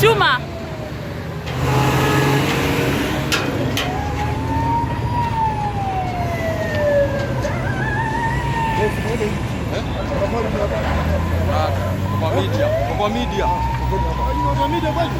Chuma. Kwa media, kwa media. Kwa media kweli?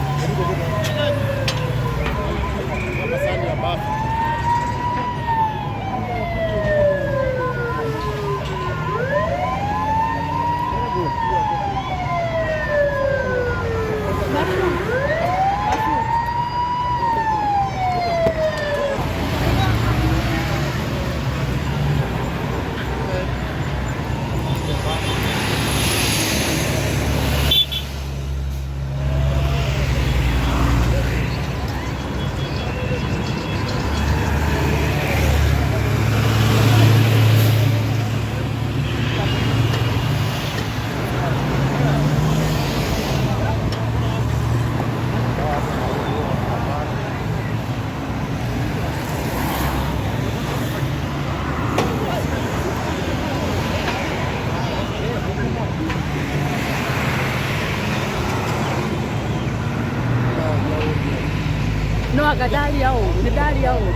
No anga ndaria ũru, nĩ ndaria ũru.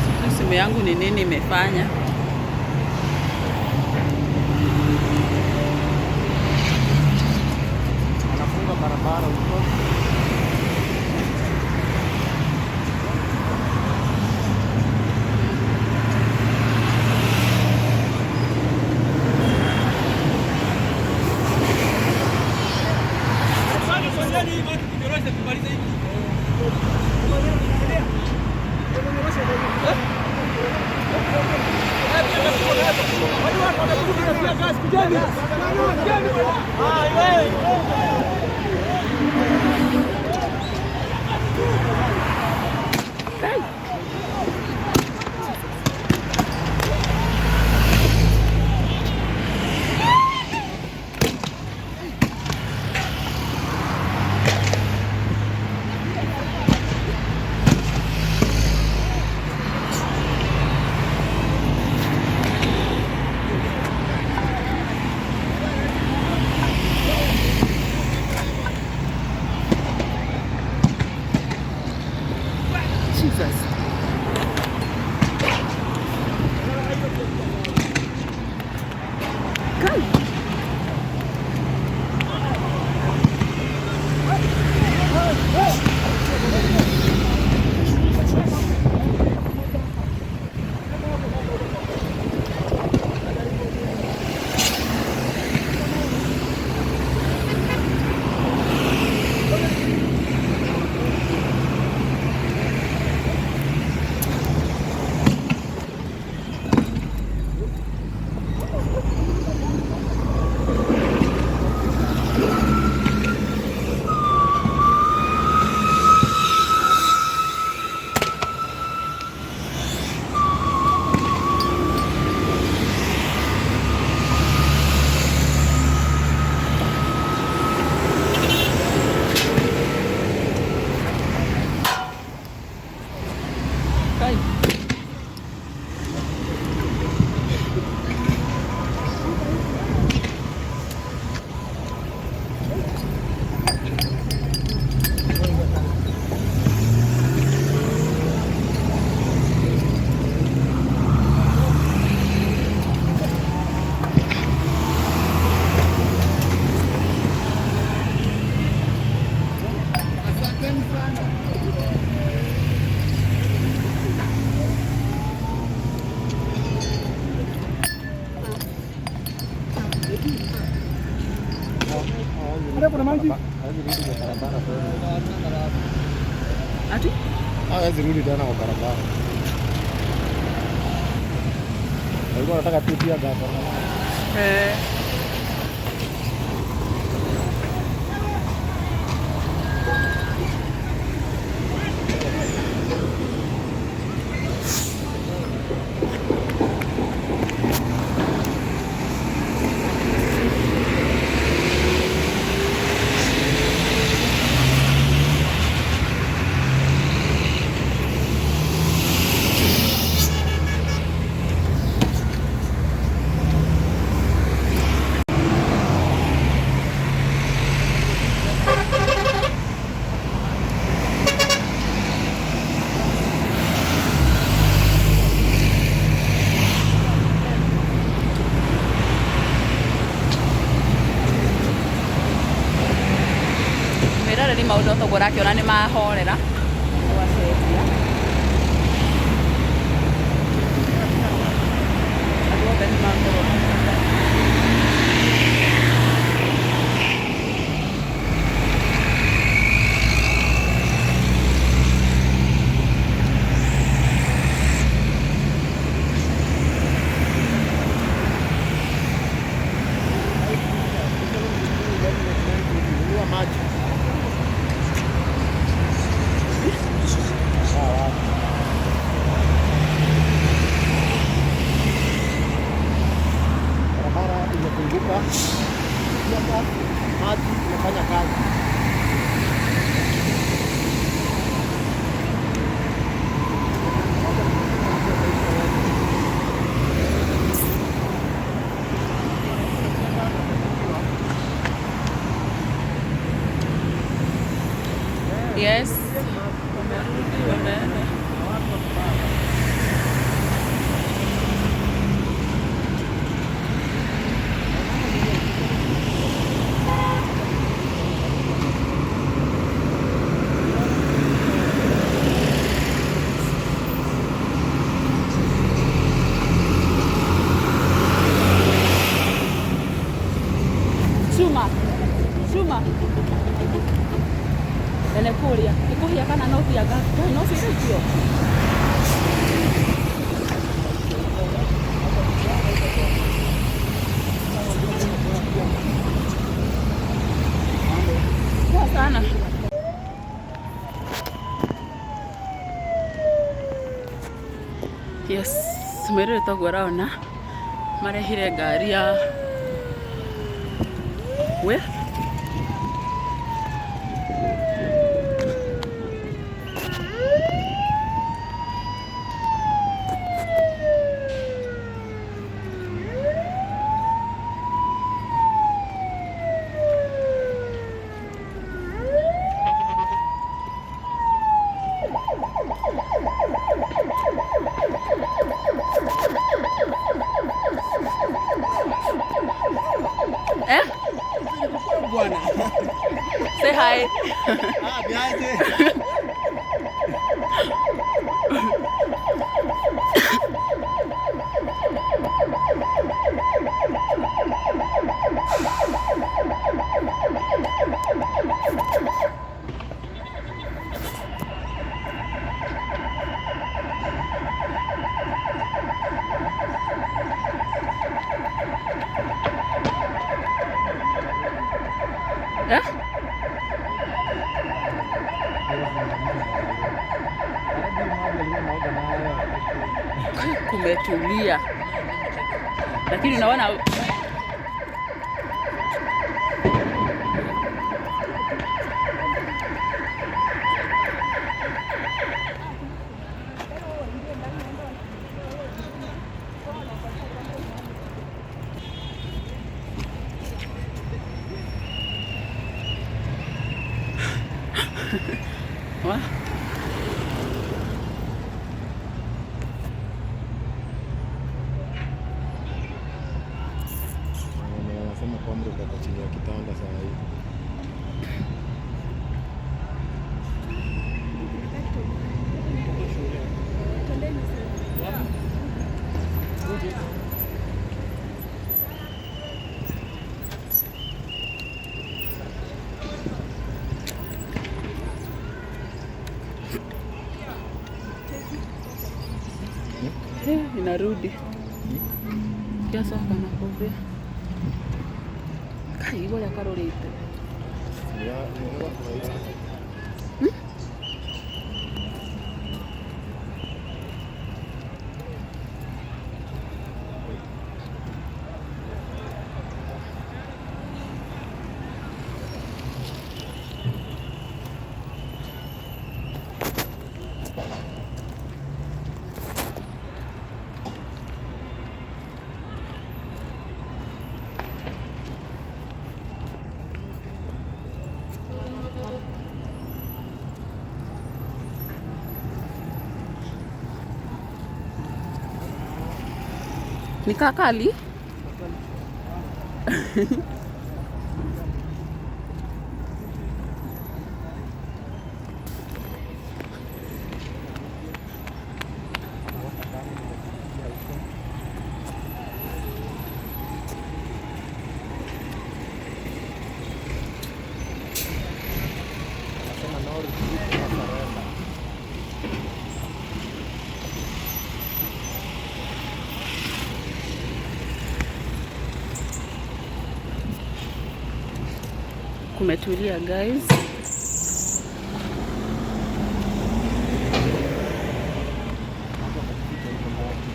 Sijui simu yangu ni nini imefanya. Anafunga barabara huko. Jesus. Kai. Kai. Maji. Ati? Hawezi rudi tena kwa barabara. Walikuwa wanataka tu pia gas. Eh. Mwĩroreri maũndũ toguo ũrakĩona nĩ mahorera gwacenjia andũ othe nĩ makorwo. Nunua maji. Barabara imefunguka. Pia maji imefanya kazi. Yes. Wamerudi, wameenda. Cuma. Cuma. Ene kuria. Ikuhia kana no thianga. Ngai no cirĩkio. Poa sana. Yes, mwĩrĩre toguo ũraona marehire ngari ya we. Eh? Bwana. Say hi. Ah, niaje. Eh? Kumetulia, lakini unaona wa Wanasema kwamba uko chini ya kitanda saa hii. He, inarudi. Kiacoka na kũrĩa. Kai ũrĩa karũrĩte. Ni kakali? Anasema no retreat, no surrender. Kumetulia, guys. Watu wamejificha huko ndani.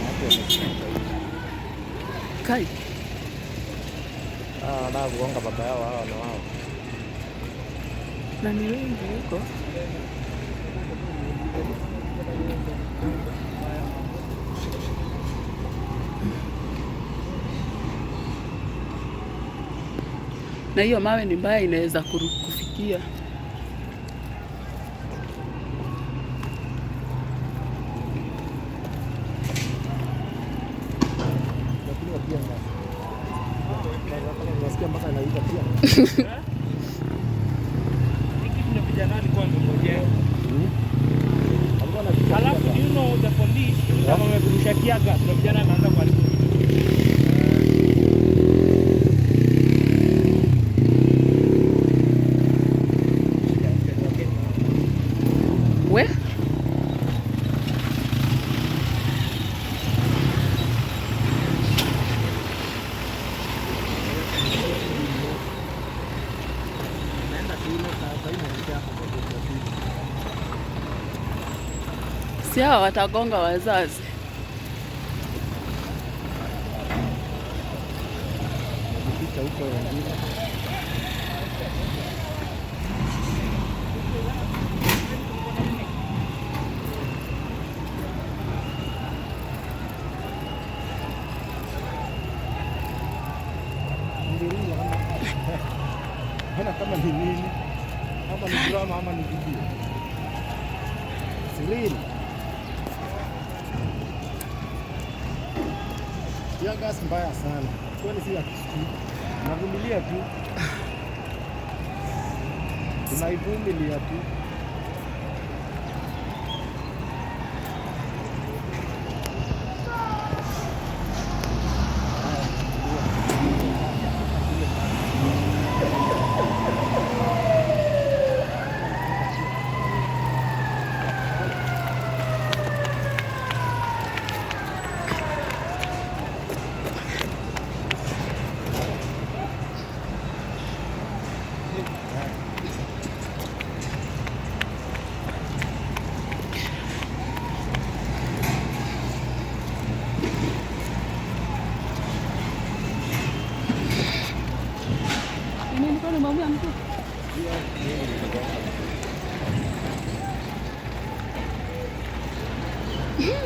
Watu wamejificha huko. Kai. Ah, wanataka kugonga baba yao hawa na wao. Na ni wengi huko. Na hiyo mawe ni mbaya, inaweza kufikia. Lakini pia nasikia mpaka anaita pia. Hiki tuna vijana walikuwa wamengojea. Alikuwa anaficha Alafu pia. do you know the police kama wamerusha tear gas, ndio vijana wameanza kuharibu vitu. We? Naenda shule sasa hivi naelekea hapo kwa shule. Si hawa watagonga wazazi. Wamejificha huko wengine. Mviringo kama ni nini? Ama ni drama ama ni video. It's real. Tear gas mbaya sana. Kwani si ya kisikii. Navumilia tu. Tunaivumilia tu. Nini kwani umeumia mguu?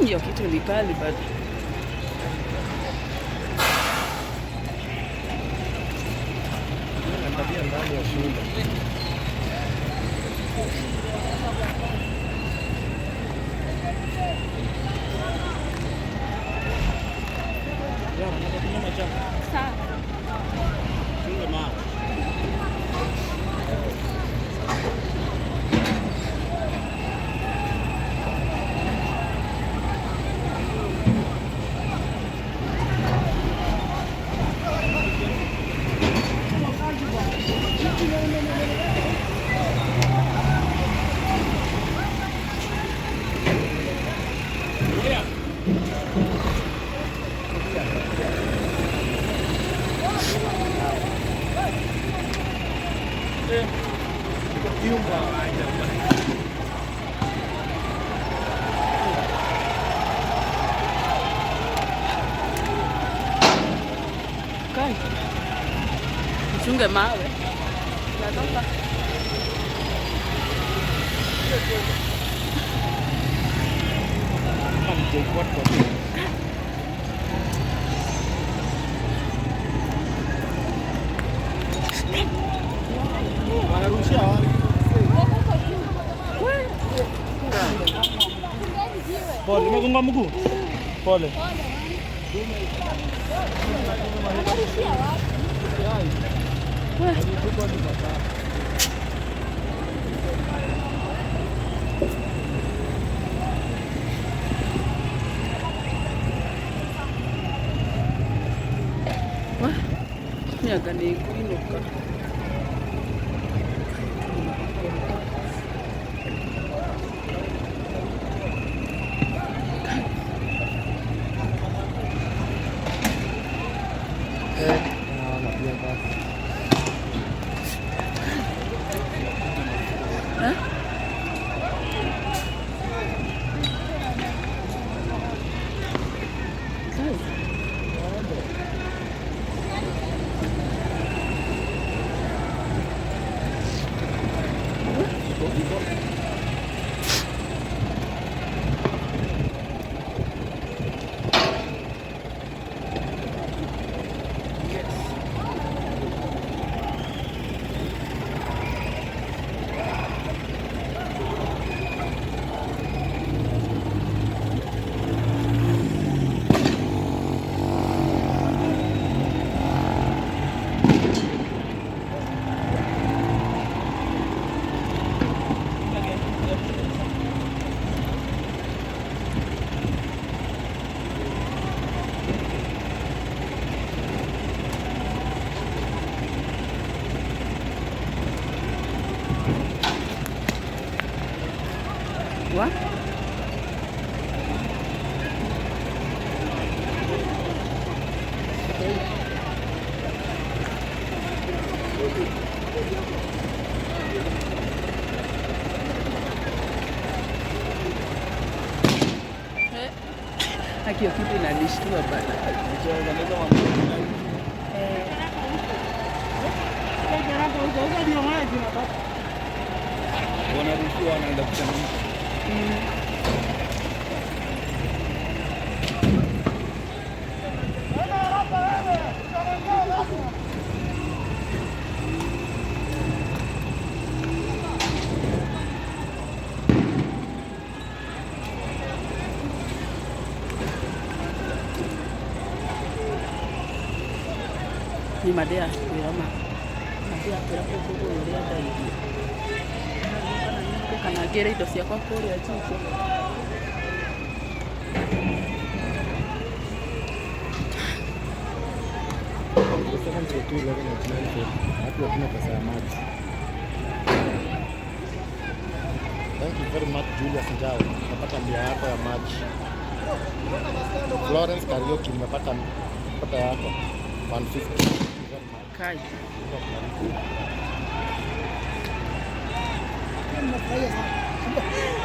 Hiyo kitu ni kali bado. Angalia ndani ya shule. Tuchunge mawe. Natoka. Kama ni JKUAT kwa kweli. Wanarushia wapi? Pole, umegonga mguu? Pole. Miaka nĩ ĩkũinũka. Eh, naona pia basi. Eh? Kazi. Wa? Eh, haki hiyo kitu inanishtua bana. Wanarushiwa wanaenda kuchangamka. Ni madea kwĩra ma madea kwĩra kũgũrũ ũrĩa ndairie kana ngĩre indo ciakwa kũrĩa Juja. Watu hakuna pesa ya maji. Thank you very much Julius Njau. Nimepata 100 yako ya maji. Florence Kariuki nimepata pata yako 150. Thank you very much. Kai. Mungu akubariki.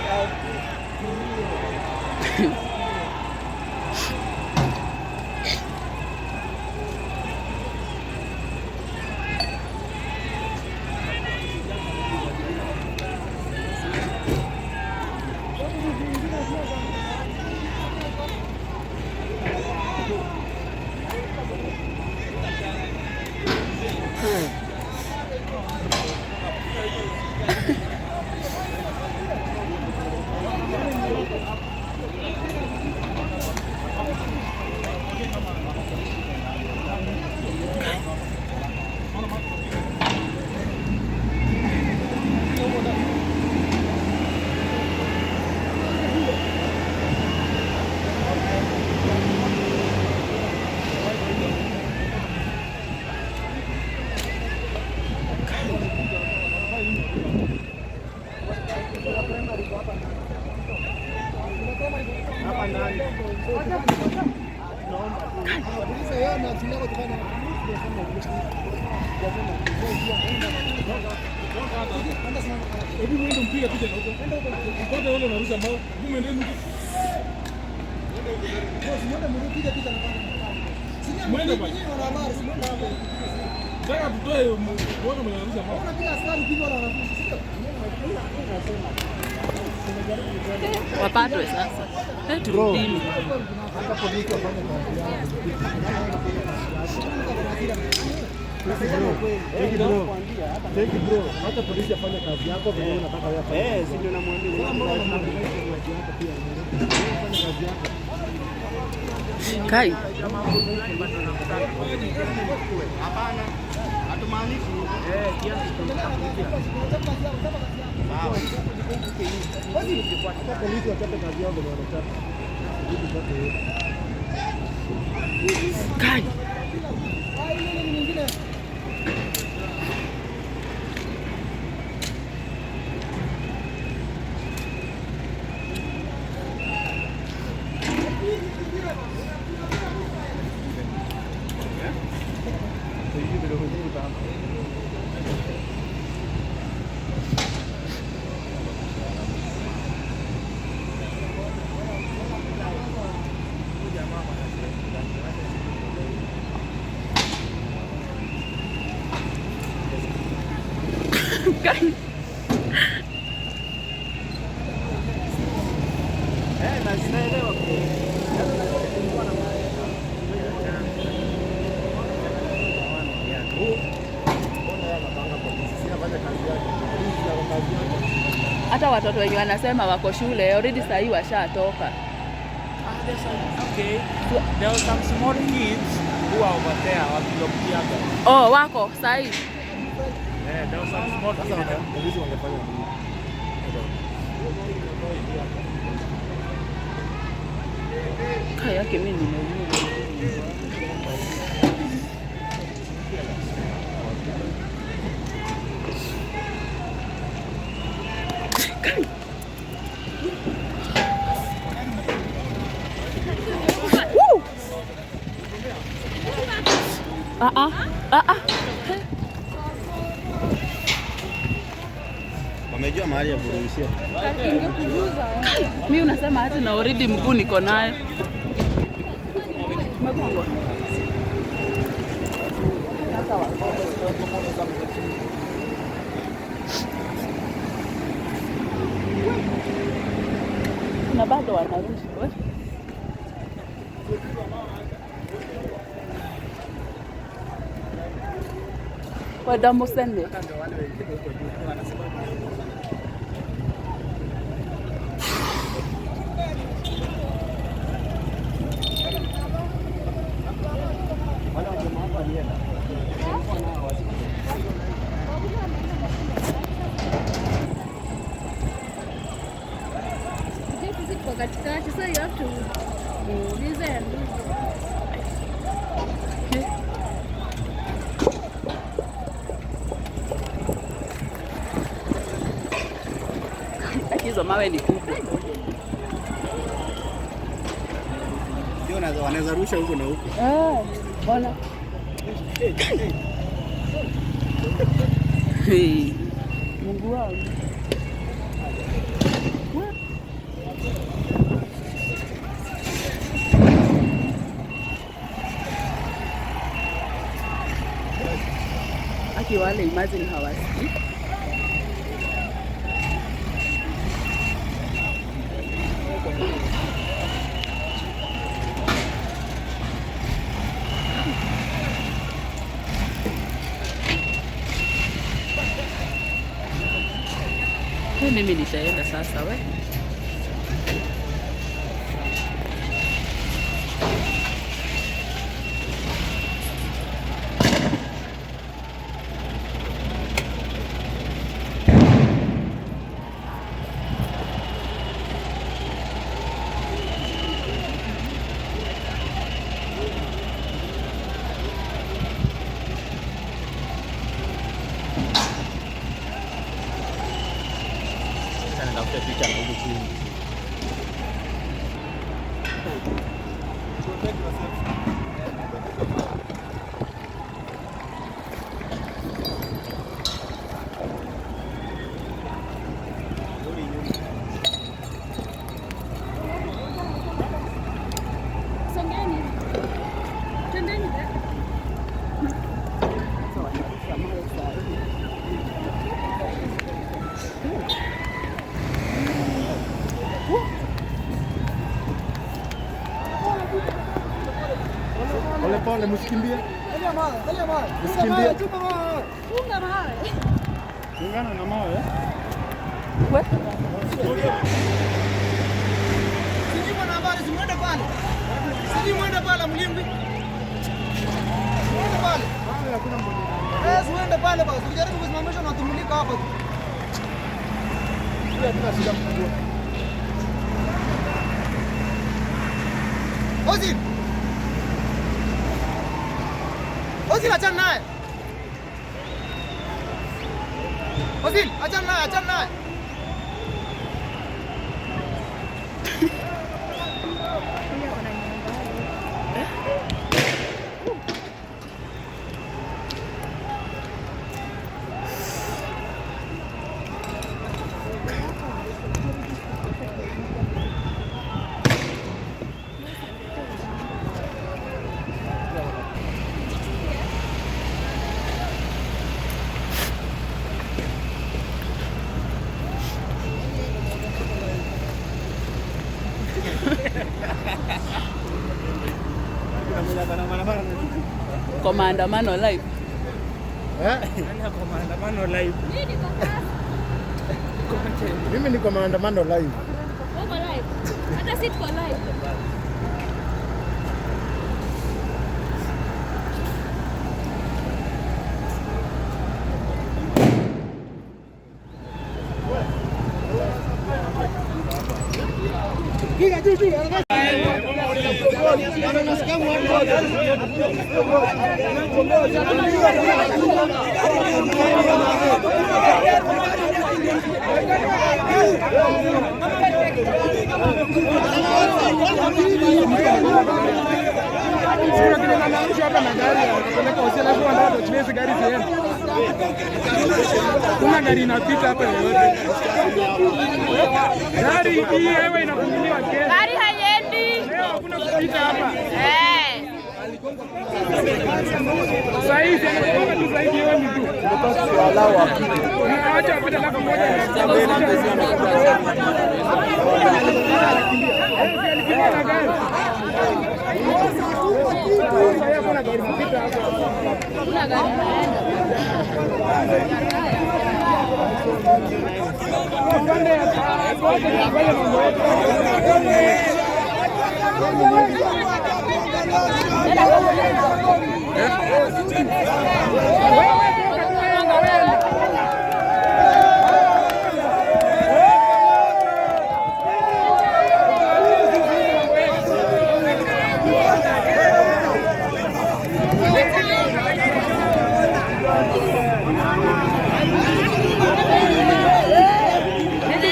Hapa ndani. Hebu mwende mpige picha na huko. Mkote wale unarusha mbao. Hebu mwendeni huko. Mwende bwana. Nataka tutoe muone mwenye anarusha mawe. Unapiga askari pigwa na wanafunzi, sio? Wapatwe sasa. Eh, turudini. Hata polisi wafanye kazi yao. Take it bro. Take it bro. Hata polisi afanye kazi yako vile wewe unataka wewe afanye. Eh, si ndio namwambia. Sasa mbona unamwambia kazi yako pia? Wewe fanya kazi yako. Kai. Hapana. Hatumaanishi. Eh, kiasi Hata polisi wachape kazi yao vile wanachapa. Vitu zote hivi. Kai. Kai. Eh, na zinaelewa. Mbona yeye anapanga polisi? Si afanye kazi yake. Polisi ya kazi yake. Hata watoto wenye wanasema wako shule already saa hii washatoka. Ah, there's some, okay. There were some small kids who are over there wakilog tear gas. Oh, wako saa hii. Eh, there were some small Sasa kids. polisi wangefanya nini? Kai yake mimi nimeumia. Kai. Woo! Ah ah ah ah. Wamejua mahali ya kurushia. Kai, mimi unasema hata na already mguu niko nayo. Umegongwa. Na bado wanarusha. We. Kwa damu sende. Sisi tuko katikati, so you have to muulize and Lakini hizo mawe ni kubwa. Ndio wanaweza rusha huko na huko. Eh, mbona? Hey. Mungu wangu. Aki wale imagine hawasikii. Hey, mimi nitaenda sasa we. Sasa nitafuta picha na huko chini. Songeni. Twendeni. Sasa Pole pole, msikimbie. Msikimbie. Funga mawe. Ungana na mawe. We? Sijui bwana habari, si muende pale. Sijui muende pale mlimbi. Muende pale. Eh, si uende pale basi. Ukijaribu kusimamisha unatumulika hapa tu. Ozil. Ozil achana naye. Ozil achana naye, achana naye. Kwa maandamano live. Eh? Nani ako maandamano live? Mimi niko class. Mimi niko maandamano live. Uko live. Hata si tuko live. Kuna gari inapita hapa yoyote. Gari hii hewa inafunguliwa kesho. Gari haiendi. Leo hakuna kupita hapa. Eh. Sasa hivi anagonga tu zaidi jioni tu. Acha apite alafu mmoja alikimbia na gari. Sasa hakuna gari kupita hapa. Kuna gari inaenda.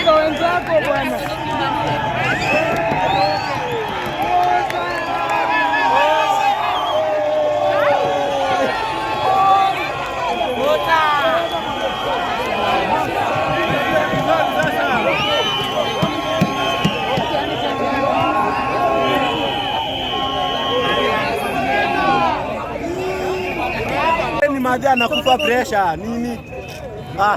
Kwa wenzako bwana. Ni madhi anakufa pressure nini? Ah.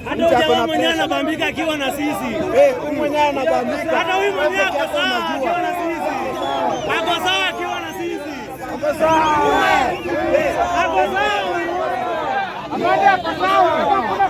Hata huyu jamaa mwenyewe anabambika akiwa na sisi. Eh, huyu mwenyewe anabambika. Hata huyu mwenyewe ako sawa akiwa na sisi. Ako sawa akiwa na sisi. Ako sawa. Ako sawa. Amanda ako sawa. Hakuna